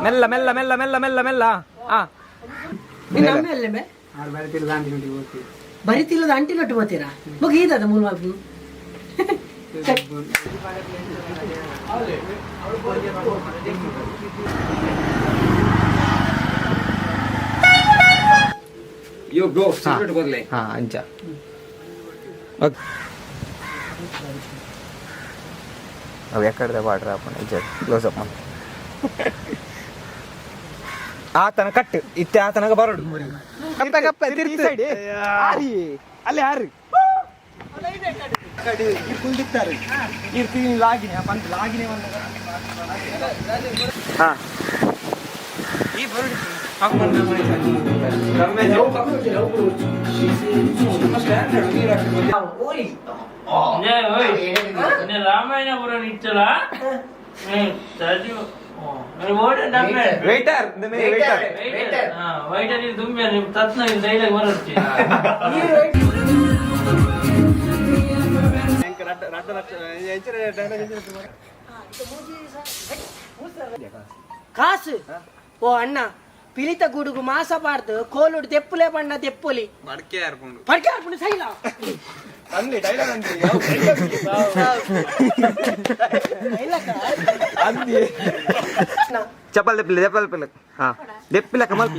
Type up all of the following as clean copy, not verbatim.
ಮೆಲ್ಲ ಮೆಲ್ಲ ಮೆಲ್ಲ ಮೆಲ್ಲ ಮೆಲ್ಲ ಮೆಲ್ಲ. ಹಾ. ನಮ್ಮಲ್ಲೇ ಬರಿತಿಲ್ಲದ ಅಂಟಿನೊಟ್ಟು ಹೋಗ್ತೀರಾ ಮಗ ಈದದ ಮೂಲ ಮಲ್ಪು. ಯೋ ಬ್ರೋ, ಸಿಗರೇಟ್ ಬರ್ಲೆ. ಹಾ, ಅಂಚ. ಅವು ಎಕ್ಕಡ್ದೆ ಬಾಡ್ರ ಅಪ್ಪನ ಕ್ಲೋಸ್ ಅಪ್. ಆತನ ಕಟ್ ಇತ್ತೆ ಆತನಗ ಬರಡು ಕಪ್ಪ ಕಪ್ಪ ತಿರ್ತು ಆರಿ ಅಲ್ಲಿ ಆರಿ ಕುಲ್ದಿತ್ತಾರೆ ಇರ್ತೀನಿ ಲಾಗಿನೆ ಪಂತ ಲಾಗಿನೆ. ಹಾ, ಈ ಬರಡು. ರಾಮಾಯಣ ಪುರ ನಿಚ್ಚಲ. Waiter waiter. ವೈಟರ್ ದುಮ್ಮೆ ನಿಮ್ ತತ್ನ ಡೈಲಾಗ್ ಬರುತ್ತೆ. ಕಾಸು ಓ ಅಣ್ಣ, ಪಿಲಿತ ಗುಡುಗು ಮಾಸ ಪಾಡ್ದು ಕೋಲುಡು ತೆಪ್ಪುಲೆ ಬಣ್ಣ ತೆಪ್ಪುಲಿ ಮಡಕೆ ಹಾರ್ಕೊಂಡು. ಪಡ್ಕೆ ಹಾಕ್ಬಿಡು ಸೈಲ. ಅಂದ್ಲಿ ಡೈಲಾಗ್ ಅಂದ್ಲಿ. ಅಂದ್ಲಿ. ಚಪ್ಪಲ್ ದೆಪ್ಪಿಲ್ಲ, ಚಪ್ಪಲ್ ದೆಪ್ಪಿಲ್ಲ. ಹಾ, ದೆಪ್ಪಿಲ್ಲ ಕಮಲ್.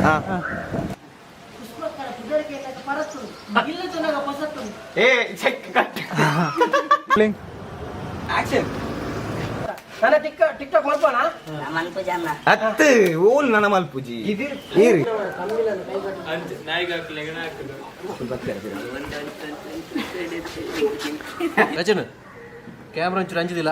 ಹಾ. ಇಲ್ಲ ತುನಗ ಪೊಸತ್ತು. ಏ ಚೆಕ್ ಕಟ್ ಆಕ್ಷನ್. ನನ್ನ ಟಿಕ್ ಟಿಕ್ ಟಾಕ್ ಮಲ್ಪೋಣ. ಅತ್ತು ಓಲ್ ನನ್ನ ಮಲ್ಪುಜಿ ಏರಿ. ರಚನ್, ಕ್ಯಾಮ್ರಾ ಒಂಚೂರು ಅಂಜುದಿಲ್ಲ.